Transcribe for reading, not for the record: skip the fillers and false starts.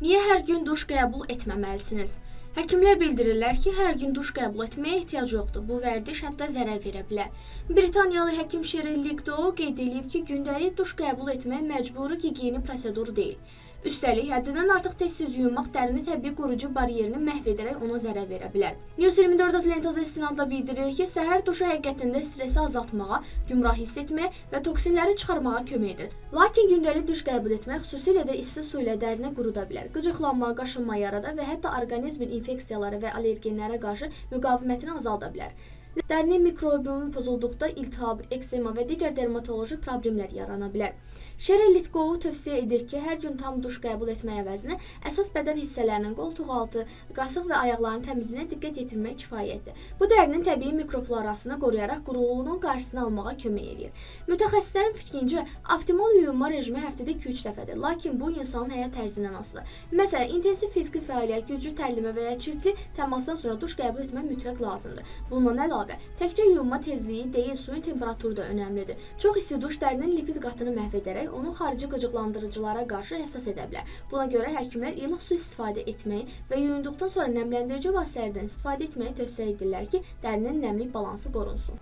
Niyə hər gün duş qəbul etməməlisiniz? Həkimlər bildirirlər ki, hər gün duş qəbul etməyə ehtiyac yoxdur. Bu vərdiş hətta zərər verə bilər. Britaniyalı həkim Cheryl Litko qeyd eləyib ki, gündəlik duş qəbul etmək məcburi gigiyeni proseduru deyil. Üstəlik, həddindən artıq tez-tez yuyunmaq dərini təbii qoruyucu baryerini məhv edərək ona zərər verə bilər. News 24 Lentazı istinadla bildirir ki, səhər duşu həqiqətən də stresi azaltmağa, gümrah hiss etməyə və toksinləri çıxarmağa kömək edir. Lakin gündəlik duş qəbul etmək xüsusilə də isti su ilə dərini quruda bilər. Qıcıqlanma, qaşınma yarada və hətta orqanizmin infeksiyalara və allergenlərə qarşı müqavimətini azalda bilər. Dərinin mikrobiomu pozulduqda iltihab, eksema və digər dermatoloji problemlər yarana bilər. Cheryl Litko tövsiyə edir ki, hər gün tam duş qəbul etmək əvəzinə əsas bədən hissələrinin qoltuqaltı, qasıq və ayaqların təmizliyinə diqqət yetirmək kifayətdir. Bu dərinin təbii mikroflorasını qoruyaraq quruluğunun qarşısını almağa kömək eləyir. Mütəxəssislərin fikrincə, optimal yuyunma rejimi həftədə 2-3 dəfədir. Lakin bu insanın həyat tərzindən asılıdır. Məsələn, intensiv fiziki fəaliyyət, güclü tərləmə və ya çirkli təmasdan sonra duş qəbul etmək mütləq lazımdır. Bundan əlavə, təkcə yuyunma tezliyi deyil, suyun temperaturu da önəmlidir. Çox isti duş dərinin lipid qatını məhv edərək onu xarici qıcıqlandırıcılara qarşı həssas edə bilər. Buna görə həkimlər ilıq su istifadə etməyi və yuyunduqdan sonra nəmləndirici vasitələrdən istifadə etməyi tövsiyə edirlər ki, dərinin nəmlik balansı qorunsun.